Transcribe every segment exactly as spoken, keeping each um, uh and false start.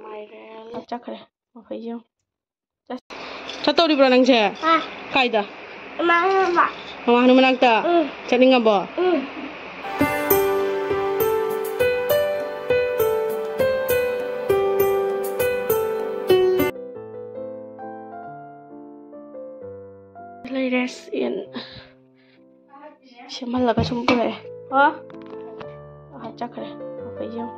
ꯃꯥꯏꯔꯦꯜ꯫ ꯆꯠꯈ꯭ꯔꯦ꯫ ꯃꯐꯩꯁꯦ ꯌꯦꯡꯉꯨ꯫ ꯆꯠ-, ꯆꯠꯇꯧꯔꯤꯕ꯭ꯔꯣ ꯅꯪꯁꯦ? ꯑꯥ꯫ ꯀꯥꯏꯗ? ꯏꯃꯥꯟꯅꯕ꯫ ꯃꯃꯥ ꯍꯅꯨ ꯃꯅꯥꯛꯇ? ꯎꯝ꯫ ꯆꯠꯅꯤꯡꯉꯕꯣ? ꯎꯝ꯫ ꯂꯩꯔꯦ ꯌꯦꯟ꯫ ꯁꯦꯝꯍꯜꯂꯒ ꯁꯨꯝ ꯄꯨꯔꯛꯑꯦ꯫ ꯍꯣ? ꯑꯥ, ꯆꯠꯈ꯭ꯔꯦ꯫ ꯃꯐꯩꯁꯦ ꯌꯦꯡꯉꯨ꯫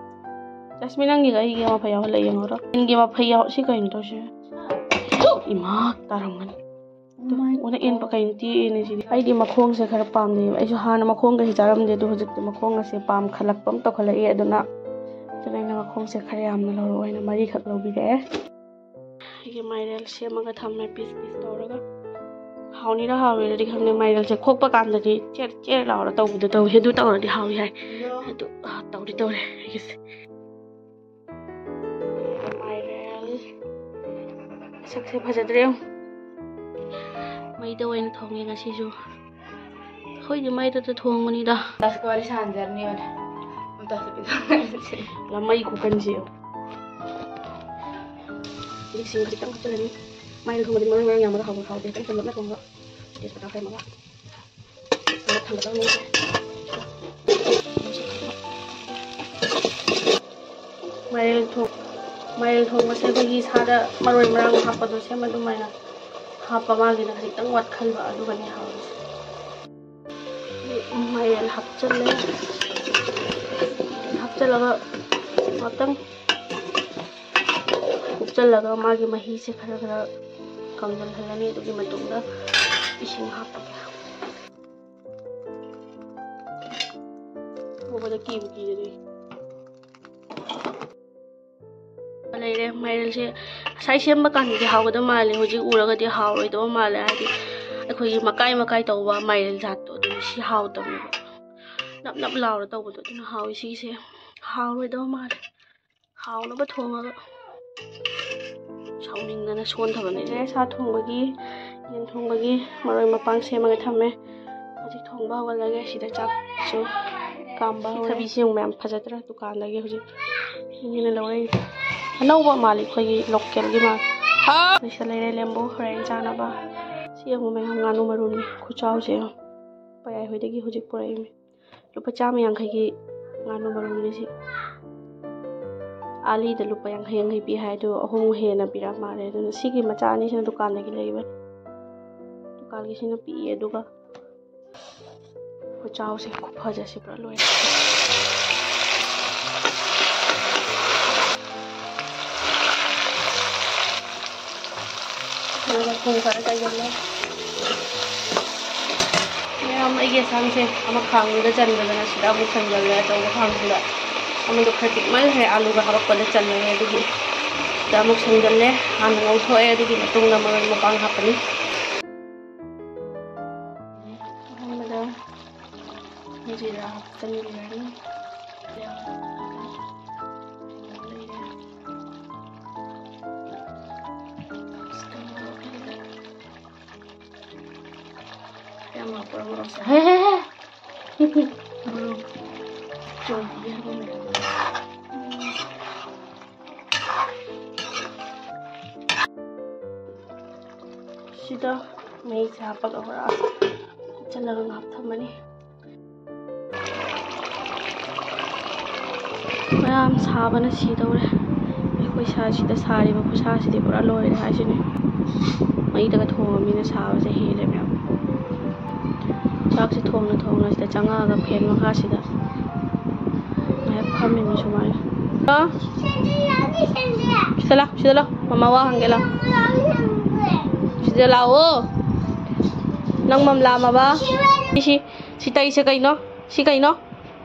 ꯖꯁꯃꯤꯟ, ꯅꯪꯒꯤꯒ ꯑꯩꯒꯤ ꯃꯐꯩ ꯌꯥꯎꯍꯜꯂ ꯌꯦꯡꯉꯨꯔꯣ꯫ ꯌꯦꯟꯒꯤ ꯃꯐꯩ ꯌꯥꯎ-, ꯁꯤ ꯀꯩꯅꯣ ꯇꯧꯁꯦ? ꯏꯃꯥ, ꯇꯥꯔꯝꯒꯅꯤ꯫ ꯑꯣ ꯃꯥꯏ ꯑꯣꯟꯅ ꯑꯦꯟꯕ ꯀꯩꯅꯣ ꯇꯦꯛꯑꯦꯅꯦ ꯁꯤꯗꯤ꯫ ꯑꯩꯗꯤ ꯃꯈꯣꯡꯁꯦ ꯈꯔ ꯄꯥꯝꯅꯩꯌꯦꯕ꯫ ꯑꯩꯁꯨ ꯍꯥꯟꯅ ꯃꯈꯣꯡꯒꯁꯦ ꯆꯥꯔꯝꯗꯦ, ꯑꯗꯣ ꯍꯧꯖꯤꯛꯇꯤ ꯃꯈꯣꯡꯒꯁꯦ ꯄꯥꯝꯈꯠꯂꯛꯄ ꯑꯃ ꯇꯧꯈꯠꯂꯛꯑꯦ꯫ ꯑꯗꯨꯅ, ꯑꯗꯨꯅ ꯑꯩꯅ ꯃꯈꯣꯡꯁꯦ ꯈꯔ ꯌꯥꯝꯅ ꯂꯧꯔꯛꯑꯣ ꯍꯥꯏꯅ ꯃꯔꯤꯈꯛ ꯂꯧꯕꯤꯔꯛꯑꯦ꯫ ꯑꯩꯒꯤ ꯃꯥꯏꯔꯦꯜ ꯁꯦꯝꯃꯒ ꯊꯝꯃꯦ, ꯄꯤꯁ ꯄꯤꯁ ꯇꯧꯔꯒ꯫ ꯍꯥꯎꯅꯤꯔ ꯍꯥꯎꯔꯣꯏꯔꯗꯤ ꯈꯪꯗꯦ, ꯃꯥꯏꯔꯦꯜꯁꯦ ꯈꯣꯛꯄ ꯀꯥꯟꯗꯗꯤ ꯆꯦꯔ ꯆꯦꯔ ꯂꯥꯎꯔ ꯇꯧꯕꯗꯣ ꯇꯧꯋꯤ꯫ ꯑꯗꯨ ꯇꯧꯔꯗꯤ ꯍꯥꯎꯏ ꯍꯥꯏ꯫ ꯑꯗꯨ, ꯑꯥ, ꯇꯧꯗꯤ ꯇꯧꯔꯦ ꯑꯩꯒꯤꯁꯦ꯫ ꯃꯥꯏꯔꯦꯜ꯫ ꯁꯛꯁꯦ ꯐꯖꯗ꯭ꯔꯦ ꯌꯦꯡꯉꯨ꯫ ꯃꯩꯗ ꯑꯣꯏꯅ ꯊꯣꯡꯉꯦ ꯉꯁꯤꯁꯨ꯫ ꯑꯩꯈꯣꯏꯗꯤ ꯃꯩꯗꯇ ꯊꯣꯡꯕꯅꯤꯗ꯫ ꯇꯥꯁꯀ ꯋꯥꯔꯤ ꯁꯥꯟꯅꯖꯔꯅꯤ ꯌꯦꯡꯉꯨꯅꯦ꯫ ꯇꯥꯁꯀ ꯄꯤꯊꯣꯛꯈ꯭ꯔꯅꯤ꯫ ꯂꯃꯩ ꯈꯨꯀꯟꯁꯦ ꯌꯦꯡꯉꯨ꯫ ꯍꯧꯖꯤꯛꯁꯤꯡ ꯈꯖꯤꯛꯇꯪ ꯍꯥꯞꯆꯤꯜꯂꯅꯤ꯫ ꯃꯥꯏꯔꯦꯜ ꯊꯣꯡꯕꯗꯤ ꯃꯔꯣꯏ ꯃꯔꯥꯡ ꯌꯥꯝꯃꯒ ꯍꯥꯎꯕ ꯍꯥꯎꯇꯦ꯫ ꯈꯤꯇꯪ ꯆꯝꯂꯞꯅ ꯊꯣꯡꯕ꯫ ꯇꯦꯖꯄꯇꯥ ꯈꯔ ꯌꯥꯝꯃꯒ꯫ ꯊꯥꯡꯒꯠꯂꯒ ꯉꯧꯁꯦ꯫ ꯃꯥꯏꯔꯦꯜ ꯊꯣꯡ-, ꯃꯥꯏꯔꯦꯜ ꯊꯣꯡꯕꯁꯦ ꯑꯩꯈꯣꯏꯒꯤ ꯁꯥꯗ ꯃꯔꯣꯏ ꯃꯔꯥꯡ ꯍꯥꯞꯄꯗꯣ ꯁꯦꯝ ꯑꯗꯨꯃꯥꯏꯅ ꯍꯥꯞꯄ, ꯃꯥꯒꯤꯅ ꯈꯖꯤꯛꯇꯪ ꯋꯥꯠꯈꯟꯕ, ꯑꯗꯨꯒꯅꯤ ꯍꯥꯎꯔꯤꯁꯦ꯫ ꯃꯥꯏꯔꯦꯜ ꯍꯥꯞꯆꯜꯂꯦ꯫ ꯍꯥꯞꯆꯜꯂꯒ ꯉꯥꯛꯇꯪ ꯎꯞꯆꯜꯂꯒ ꯃꯥꯒꯤ ꯃꯍꯤꯁꯦ ꯈꯔ ꯈꯔ ꯀꯪꯁꯤꯜꯍꯜꯂꯅꯤ꯫ ꯑꯗꯨꯒꯤ ꯃꯇꯨꯡꯗ ꯏꯁꯤꯡ ꯍꯥꯞꯄꯒꯦ꯫ ꯎꯕꯗ ꯀꯤꯕꯨ ꯀꯤꯖꯔꯦ꯫ ꯂꯩꯔꯦ꯫ ꯃꯥꯏꯔꯦꯜꯁꯦ ꯉꯁꯥꯏ ꯁꯦꯝꯕ ꯀꯥꯟꯗꯗꯤ ꯍꯥꯎꯒꯗꯕ ꯃꯥꯜꯂꯦ, ꯍꯧꯖꯤꯛ ꯎꯔꯒꯗꯤ ꯍꯥꯎꯔꯣꯏꯗꯕ ꯃꯥꯜꯂꯦ꯫ ꯍꯥꯏꯗꯤ ꯑꯩꯈꯣꯏꯒꯤ ꯃꯀꯥꯏ ꯃꯀꯥꯏ ꯇꯧꯕ ꯃꯥꯏꯔꯦꯜ ꯖꯥꯠꯇꯣ, ꯑꯗꯨꯅ ꯁꯤ ꯍꯥꯎꯇꯕꯅꯦꯕ꯫ ꯅꯞ ꯅꯞ ꯂꯥꯎꯔ ꯇꯧꯕꯗꯣ ꯑꯗꯨꯅ ꯍꯥꯎꯋꯤ꯫ ꯁꯤꯒꯤꯁꯦ ꯍꯥꯎꯔꯣꯏꯗꯕ ꯃꯥꯜꯂꯦ꯫ ꯍꯥꯎꯅꯕ ꯊꯣꯡꯉꯒ ꯁꯥꯎꯅꯤꯡꯗꯅ ꯁꯣꯟꯊꯕꯅꯦ꯫ ꯁꯥ ꯊꯣꯡꯕꯒꯤ, ꯌꯦꯟ ꯊꯣꯡꯕꯒꯤ ꯃꯔꯣꯏ ꯃꯄꯥꯡ ꯁꯦꯝꯃꯒ ꯊꯝꯃꯦ꯫ ꯍꯧꯖꯤꯛ ꯊꯣꯡꯕ ꯍꯧꯒꯠꯂꯒꯦ꯫ ꯁꯤꯗ ꯆꯥꯛꯁꯨ ꯀꯥꯝꯕ ꯁꯤ ꯍꯧꯔꯦ꯫ ꯊꯕꯤꯁꯤ ꯌꯦꯡꯉꯨ ꯃꯌꯥꯝ, ꯐꯖꯗ꯭ꯔꯥ? ꯗꯨꯀꯥꯟꯗꯒꯤ ꯍꯧꯖꯤꯛ ꯏꯅꯦꯅ ꯂꯧꯔꯛꯏꯁꯦ꯫ ꯑꯅꯧꯕ ꯃꯥꯜꯂꯤ, ꯑꯩꯈꯣꯏꯒꯤ ꯂꯣꯀꯦꯜꯒꯤ ꯃꯥꯜꯂꯤ꯫ ꯁꯤꯗ ꯂꯩꯔꯦ ꯂꯦꯝꯕꯨ ꯍꯣꯔꯦꯟ ꯆꯥꯅꯕ꯫ ꯁꯤ ꯌꯦꯡꯉꯨ ꯃꯌꯥꯝ, ꯉꯥꯅꯨ ꯃꯔꯨꯝꯅꯤ꯫ ꯈꯨꯆꯥꯎꯁꯦ ꯌꯦꯡꯉꯨ꯫ ꯄꯌꯥꯏ ꯍꯣꯏꯗꯒꯤ ꯍꯧꯖꯤꯛ ꯄꯨꯔꯛꯏꯅꯤ꯫ ꯂꯨꯄꯥ ꯆꯥꯝꯃ ꯌꯥꯡꯈꯩꯒꯤ ꯉꯥꯅꯨ ꯃꯔꯨꯝꯅꯤ ꯁꯤ꯫ ꯑꯥꯂꯤꯗ ꯂꯨꯄꯥ ꯌꯥꯡꯈꯩ ꯌꯥꯡꯈꯩ ꯄꯤ ꯍꯥꯏ, ꯑꯗꯨ ꯑꯍꯨꯝ ꯍꯦꯟꯅ ꯄꯤꯔꯛ ꯃꯥꯜꯂꯦ꯫ ꯑꯗꯨꯅ ꯁꯤꯒꯤ ꯃꯆꯥ ꯑꯅꯤꯁꯤꯅ ꯗꯨꯀꯥꯟꯗꯒꯤ ꯂꯩꯕꯅꯤ꯫ ꯗꯨꯀꯥꯟꯒꯤꯁꯤꯅ ꯄꯤꯛꯑꯦ, ꯑꯗꯨꯒ ꯈꯨꯆꯥꯎꯁꯦ, ꯈꯨꯐꯖꯁꯦ ꯄꯨꯔꯥ ꯂꯣꯏꯔꯦ꯫ ꯑꯗꯨꯒ ꯊꯨꯝ ꯈꯔ ꯆꯥꯏꯁꯤꯜꯂꯦ꯫ ꯃꯌꯥꯝ, ꯑꯩꯒꯤ ꯑꯁꯥꯡꯁꯦ ꯑꯃ ꯈꯥꯡꯗꯨꯗ ꯆꯟꯗꯗꯅ ꯁꯤꯗ ꯑꯃꯨꯛ ꯁꯟꯖꯜꯂꯦ, ꯑꯆꯧꯕ ꯈꯥꯡꯁꯤꯗ꯫ ꯑꯃꯗꯣ ꯈꯔ ꯄꯤꯛꯃꯟꯈ꯭ꯔꯦ, ꯑꯂꯨꯒ ꯍꯥꯄꯛꯄꯗ ꯆꯜꯂꯔꯣꯏ, ꯑꯗꯨꯒꯤ ꯁꯤꯗ ꯑꯃꯨꯛ ꯁꯟꯖꯜꯂꯦ꯫ ꯍꯥꯟꯅ ꯉꯧꯊꯣꯛꯑꯦ, ꯑꯗꯨꯒꯤ ꯃꯇꯨꯡꯗ ꯃꯔꯣꯏ ꯃꯄꯥꯡ ꯍꯥꯞꯄꯅꯤ꯫ ꯑꯍꯥꯟꯕꯗ ꯖꯤꯔꯥ ꯍꯥꯞꯆꯤꯟꯕꯤꯔꯅꯤ꯫ ꯌꯥꯝ ꯍꯥꯞꯄ꯭ꯔꯥ ꯃꯣꯔꯣꯛꯁꯦ? ꯍꯦ, ꯍꯦ, ꯍꯦ꯫ ꯃꯣꯔꯣꯛ ꯆꯣꯏꯕꯤꯒꯦ ꯍꯥꯏꯕ ꯃꯌꯥꯝ꯫ ꯁꯤꯗ ꯃꯩꯁꯦ ꯍꯥꯞꯄꯒ ꯍꯧꯔꯛꯑꯒ ꯍꯥꯞꯆꯜꯂꯒ ꯉꯥꯏꯍꯥꯛ ꯊꯝꯃꯅꯤ꯫ ꯃꯌꯥꯝ, ꯁꯥꯕꯅ ꯁꯤꯗꯧꯔꯦ꯫ ꯑꯩꯈꯣꯏ ꯁꯥꯁꯤꯗ ꯁꯥꯔꯤꯕ ꯈꯨꯠꯁꯥꯁꯤꯗꯤ ꯄꯨꯔꯥ ꯂꯣꯏꯔꯦ ꯍꯥꯏꯁꯤꯅꯤ꯫ ꯃꯩꯗꯒ ꯊꯣꯡꯉꯃꯤꯅ ꯁꯥꯕꯁꯦ ꯍꯦꯜꯂꯦ ꯃꯌꯥꯝ꯫ ꯆꯥꯛꯁꯦ ꯊꯣꯡꯅ ꯊꯣꯡꯅ ꯁꯤꯗ ꯆꯪꯉꯛꯑꯒ ꯐꯦꯟ ꯃꯈꯥꯁꯤꯗ ꯉꯥꯏꯍꯥꯛ ꯐꯝꯃꯤꯅꯤ ꯁꯨꯃꯥꯏꯅ꯫ ꯍꯜꯂꯣ? ꯁꯤꯗ ꯂꯥꯎ, ꯁꯤꯗ ꯂꯥꯎ꯫ ꯃꯃꯥ ꯋꯥ ꯍꯪꯒꯦ ꯂꯥꯎ꯫ ꯁꯤꯗ ꯂꯥꯛꯑꯣ꯫ ꯅꯪ ꯃꯝ ꯂꯥꯝꯃꯕ? ꯁꯤ, ꯁꯤ, ꯁꯤ ꯇꯩꯁꯦ ꯀꯩꯅꯣ? ꯁꯤ ꯀꯩꯅꯣ?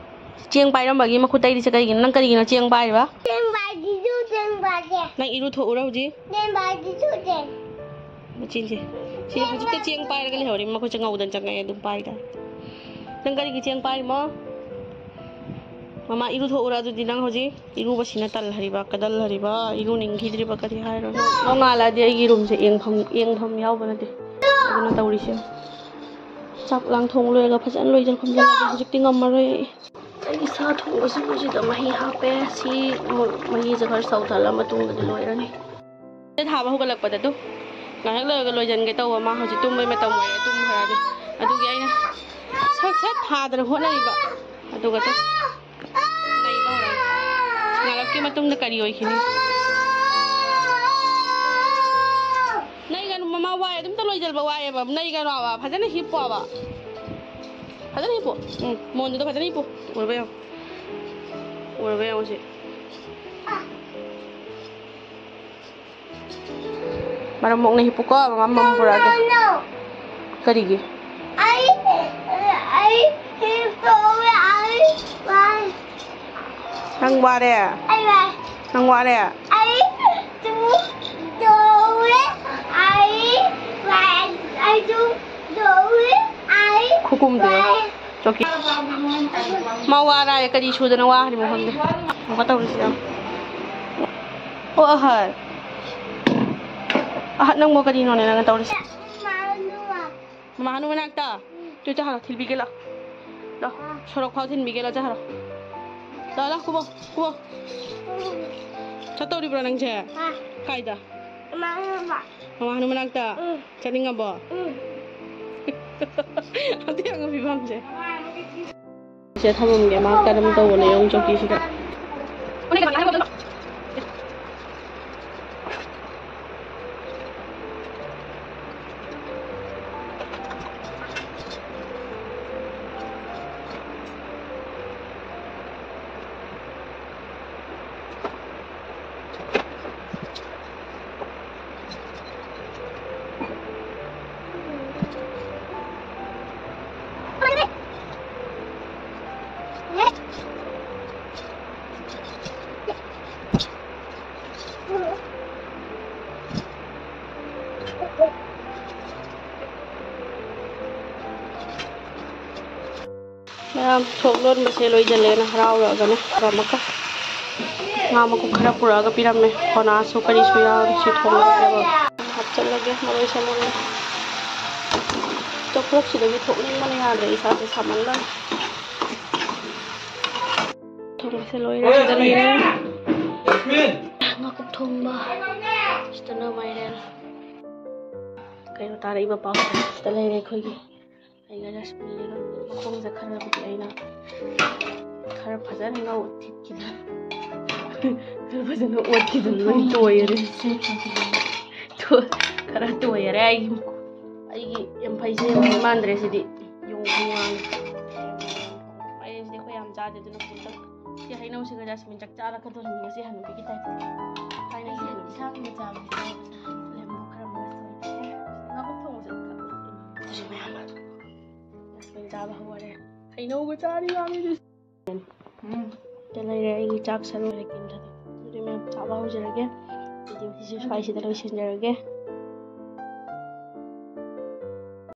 ꯆꯦꯡ ꯄꯥꯏꯔꯝꯕꯒꯤ ꯃꯈꯨꯠ ꯇꯩꯔꯤꯁꯦ ꯀꯩꯒꯤꯅꯣ? ꯅꯪ ꯀꯔꯤꯒꯤꯅꯣ ꯆꯦꯡ ꯄꯥꯏꯔꯤꯕ? ꯆꯦꯡ ꯄꯥꯏꯔꯤꯁꯨ ꯆꯦꯡ ꯄꯥꯏꯗꯦ꯫ ꯅꯪ ꯏꯔꯨꯊꯣꯛꯎꯔꯣ ꯍꯧꯖꯤꯛ꯫ ꯆꯦꯡ ꯄꯥꯏꯔꯤꯁꯨ ꯆꯦꯡ꯫ ꯃꯆꯤꯟꯁꯦ꯫ ꯁꯤ ꯍꯧꯖꯤꯛꯇ ꯆꯦꯡ ꯄꯥꯏꯔꯒ ꯂꯩꯍꯧꯔꯤ꯫ ꯃꯈꯨꯠꯁꯦ ꯉꯧꯗꯅ ꯆꯪꯉꯛꯑꯦ ꯑꯗꯨꯝ ꯄꯥꯏꯗ꯫ ꯅꯪ ꯀꯔꯤꯒꯤ ꯆꯦꯡ ꯄꯥꯏꯔꯤꯃꯣ? ꯃꯃꯥ ꯏꯔꯨꯊꯣꯛꯎꯔꯣ ꯑꯗꯨꯗꯤ ꯅꯪ ꯍꯧꯖꯤꯛ꯫ ꯏꯔꯨꯕꯁꯤꯅ ꯇꯜꯍꯔꯤꯕ, ꯀꯗꯜꯍꯔꯤꯕ, ꯏꯔꯨꯅꯤꯡꯈꯤꯗ꯭ꯔꯤꯕ ꯀꯔꯤ ꯍꯥꯏꯔꯣ? ꯅꯣꯡꯉꯥꯜꯂꯛꯑꯗꯤ ꯑꯩꯒꯤ ꯔꯨꯝꯁꯦ ꯌꯦꯡꯐꯝ, ꯌꯦꯡꯐꯝ ꯌꯥꯎꯕ ꯅꯠꯇꯦ꯫ ꯑꯗꯨꯅ ꯇꯧꯔꯤꯁꯦ꯫ ꯆꯥꯛ ꯂꯥꯡ ꯊꯣꯡ ꯂꯣꯏꯔꯒ ꯐꯖꯅ ꯂꯣꯏꯖ ꯐꯝꯖꯜꯂꯒꯦ꯫ ꯍꯧꯖꯤꯛꯇꯤ ꯉꯝꯃꯔꯣꯏ ꯑꯩ꯫ ꯁꯥ ꯊꯣꯡꯕꯁꯤꯡꯁꯤꯗ ꯃꯍꯤ ꯍꯥꯞꯄꯦ꯫ ꯁꯤ ꯃ-, ꯃꯍꯤꯁꯦ ꯈꯔ ꯁꯧꯊꯜꯂ ꯃꯇꯨꯡꯗꯗꯤ ꯂꯣꯏꯔꯅꯤ꯫ ꯊꯥꯕ ꯍꯧꯒꯠꯂꯛꯄꯗ ꯑꯗꯨ ꯉꯥꯏꯍꯥꯛ ꯂꯩꯔꯒ ꯂꯣꯏꯁꯤꯟꯒꯦ ꯇꯧꯕ꯫ ꯃꯥ ꯍꯧꯖꯤꯛ ꯇꯨꯝꯕꯩ ꯃꯇꯝ ꯑꯣꯏꯔꯦ, ꯇꯨꯝꯈ꯭ꯔꯅꯤ꯫ ꯑꯗꯨꯒꯤ ꯑꯩꯅ ꯁꯠ ꯁꯠ ꯊꯥꯗꯅ ꯍꯣꯠꯅꯔꯤꯕ꯫ ꯑꯗꯨꯒ ꯑꯗꯨꯝ ꯂꯩꯕ ꯍꯧꯔꯅꯤ꯫ ꯉꯥꯏꯍꯥꯛꯀꯤ ꯃꯇꯨꯡꯗ ꯀꯔꯤ ꯑꯣꯏꯈꯤꯅꯤ? ꯅꯩꯒꯅꯨ, ꯃꯃꯥ ꯋꯥꯏ ꯑꯗꯨꯝꯇ ꯂꯣꯏꯁꯤꯟꯕ ꯋꯥꯏꯑꯦꯕ꯫ ꯅꯩꯒꯅꯨ ꯍꯥꯏꯕ, ꯐꯖꯅ ꯍꯤꯞꯄꯣ ꯍꯥꯏꯕ꯫ ꯐꯖꯅ ꯍꯤꯞꯄꯣ꯫ ꯎꯝ, ꯃꯣꯟꯗꯨꯗ ꯐꯖꯅ ꯍꯤꯞꯄꯣ꯫ ꯎꯔꯕ ꯌꯦꯡꯉꯣ꯫ ꯎꯔꯕ ꯌꯦꯡꯉꯣ ꯁꯤ꯫ ꯃꯔꯝ ꯃꯣꯛꯅ ꯍꯤꯞꯄꯨꯀꯣ, ꯃꯃꯥ ꯃꯝ ꯄꯨꯔꯛꯑꯒꯦ꯫ ꯀꯔꯤꯒꯤ? ꯑꯩ, ꯑꯩ ꯍꯤꯞꯄꯣ, ꯑꯩ ꯋꯥꯏ꯫ ꯅꯪ ꯋꯥꯔꯦ? ꯑꯩ ꯋꯥꯏ꯫ ꯅꯪ ꯋꯥꯔꯦ? ꯑꯩ ꯇꯨ ꯇꯧꯔꯦ꯫ ꯑꯩ ꯋꯥꯏ꯫ ꯑꯩ ꯇꯨ ꯇꯧꯔꯦ꯫ ꯑꯩ ꯈꯨꯀꯨꯝꯗꯨ꯫ ꯋꯥꯏ꯫ ꯆꯧꯀꯤ꯫ ꯃꯥ ꯋꯥꯔꯦ, ꯀꯔꯤ ꯁꯨꯗꯅ ꯋꯥꯔꯤꯃꯣ ꯈꯪꯗꯦ꯫ ꯑꯃꯨꯛꯀ ꯇꯧꯔꯤꯁꯤ ꯌꯦꯡꯉꯣ꯫ ꯑꯣ ꯑꯍꯠ꯫ ꯑꯍꯠ ꯅꯪꯕꯨ ꯀꯔꯤꯅꯣꯅꯦ ꯅꯪꯅ ꯇꯧꯔꯤꯁꯦ? ꯃꯃꯥ ꯍꯅꯨ ꯃꯅꯥꯛꯇ? ꯇꯨ ꯆꯠꯈ꯭ꯔꯣ, ꯊꯤꯟꯕꯤꯒꯦ ꯂꯥꯛꯑꯣ꯫ ꯂꯥꯛꯑꯣ, ꯁꯣꯔꯣꯛ ꯐꯥꯎ ꯊꯤꯟꯕꯤꯒꯦ ꯂꯥꯛꯑꯣ, ꯆꯠꯈ꯭ꯔꯣ꯫ ꯂꯥꯛꯑꯣ, ꯂꯥꯛꯑꯣ, ꯀꯨꯝꯃꯣ, ꯀꯨꯝꯃꯣ꯫ ꯆꯠꯇꯧꯔꯤꯕ꯭ꯔꯣ ꯅꯪꯁꯦ? ꯑꯥ꯫ ꯀꯥꯏꯗ? ꯃꯃꯥ ꯍꯅꯨ ꯃꯅꯥꯛꯇ? ꯎꯝ꯫ ꯆꯠꯅꯤꯡꯉꯕꯣ? ꯎꯝ꯫ ꯑꯗꯨ ꯌꯦꯡꯉꯣ ꯐꯤꯕꯝꯁꯦ꯫ ꯁꯤꯗ ꯊꯝꯃꯝꯒꯦ, ꯃꯥ ꯀꯔꯝ ꯇꯧꯕꯅꯣ ꯌꯦꯡꯉꯨ ꯆꯧꯀꯤꯁꯤꯗ꯫ ꯃꯌꯥꯝ ꯊꯣꯡ ꯂꯣꯟꯕꯁꯦ ꯂꯣꯏꯁꯤꯜꯂꯦꯅ ꯍꯔꯥꯎꯔꯛꯑꯒꯅꯦ꯫ ꯑꯃꯨꯛꯀ ꯉꯥ ꯃꯀꯨꯞ ꯈꯔ ꯄꯨꯔꯛꯑꯒ ꯄꯤꯔꯝꯃꯦ꯫ ꯈꯣꯅꯥꯁꯨ ꯀꯔꯤꯁꯨ ꯌꯥꯎꯔꯤ꯫ ꯁꯤ ꯊꯣꯡ ꯂꯣꯟꯕꯗ ꯍꯥꯞꯆꯜꯂꯒꯦ ꯃꯔꯣꯏ ꯁꯦ ꯃꯔꯣꯏ꯫ ꯆꯥꯛꯈꯨꯝꯁꯤꯗꯒꯤ ꯊꯣꯛꯅꯤꯡꯕꯅ ꯌꯥꯗ꯭ꯔꯦ ꯏꯁꯥꯁꯦ ꯁꯥꯃꯟꯗꯅ꯫ ꯁꯦ ꯂꯣꯏꯔꯦ, ꯁꯤꯗ ꯂꯩꯔꯦ꯫ ꯉꯥꯀꯨꯞ ꯊꯣꯡꯕ, ꯁꯤꯗꯅ ꯃꯥꯏꯔꯦꯟ꯫ ꯀꯩꯅꯣ ꯇꯥꯔꯛꯏꯕ ꯄꯥꯎ ꯁꯤꯗ ꯂꯩꯔꯦ ꯑꯩꯈꯣꯏꯒꯤ꯫ ꯑꯩꯒ ꯖꯁꯃꯤꯟꯒ ꯃꯈꯣꯡꯁꯦ ꯈꯔꯕꯨꯗꯤ ꯑꯩꯅ ꯈꯔ ꯐꯖꯅ ꯉꯧ ꯊꯤꯠꯈꯤꯗꯅ, ꯈꯔ ꯐꯖꯅ ꯑꯣꯠꯈꯤꯗꯅ ꯂꯣꯏ ꯇꯣꯏꯔꯦ꯫ ꯇꯣ-, ꯈꯔ ꯇꯣꯏꯔꯦ ꯑꯩꯒꯤ, ꯑꯩꯒꯤ ꯌꯥꯝ ꯐꯩꯁꯦ ꯌꯥꯝ ꯃꯥꯟꯗ꯭ꯔꯦ ꯁꯤꯗꯤ꯫ ꯌꯣꯡ ꯈꯣꯡꯉꯥꯡ꯫ ꯃꯥꯏꯔꯦꯟꯁꯤꯗꯤ ꯑꯩꯈꯣꯏ ꯌꯥꯝ ꯆꯥꯗꯦ, ꯑꯗꯨꯅ ꯈꯤꯇꯪ꯫ ꯁꯤ ꯍꯩꯅꯧꯁꯤꯒ ꯖꯁꯃꯤꯟ ꯆꯥꯛ ꯆꯥꯔꯛꯀꯗꯧꯔꯤꯕꯅꯤ ꯉꯁꯤ ꯍꯅꯨꯕꯤꯒꯤ ꯇꯥꯏꯞꯇ꯫ ꯊꯥꯏꯅꯒꯤ ꯍꯅꯨꯕꯤ꯫ ꯏꯁꯥꯒꯨꯝꯕ ꯆꯥꯕꯗꯤ ꯆꯥꯕ ꯂꯦꯝꯕꯨ ꯈꯔ ꯑꯃꯒ ꯁꯣꯏ꯫ ꯉꯥꯀꯨꯞ ꯊꯣꯡꯕꯁꯦ ꯑꯗꯨꯝ ꯈꯔ ꯍꯥꯎꯋꯦ꯫ ꯖꯁꯃꯤꯟ ꯆꯥꯕ ꯍꯧꯔꯦ꯫ ꯍꯩꯅꯧꯒ ꯆꯥꯔꯤ ꯌꯥꯝꯃꯤꯗꯨ꯫ ꯎꯝ꯫ ꯁꯤꯗ ꯂꯩꯔꯦ ꯑꯩꯒꯤ ꯆꯥꯛ ꯁꯔꯨ ꯂꯩꯀꯤꯟꯗ꯫ ꯑꯗꯨꯗꯤ ꯃꯌꯥꯝ ꯆꯥꯕ ꯍꯧꯖꯔꯒꯦ꯫ ꯚꯤꯗꯤꯑꯣꯁꯤꯁꯨ ꯁ꯭ꯋꯥꯏꯁꯤꯗ ꯂꯣꯏꯁꯤꯟꯖꯔꯒꯦ꯫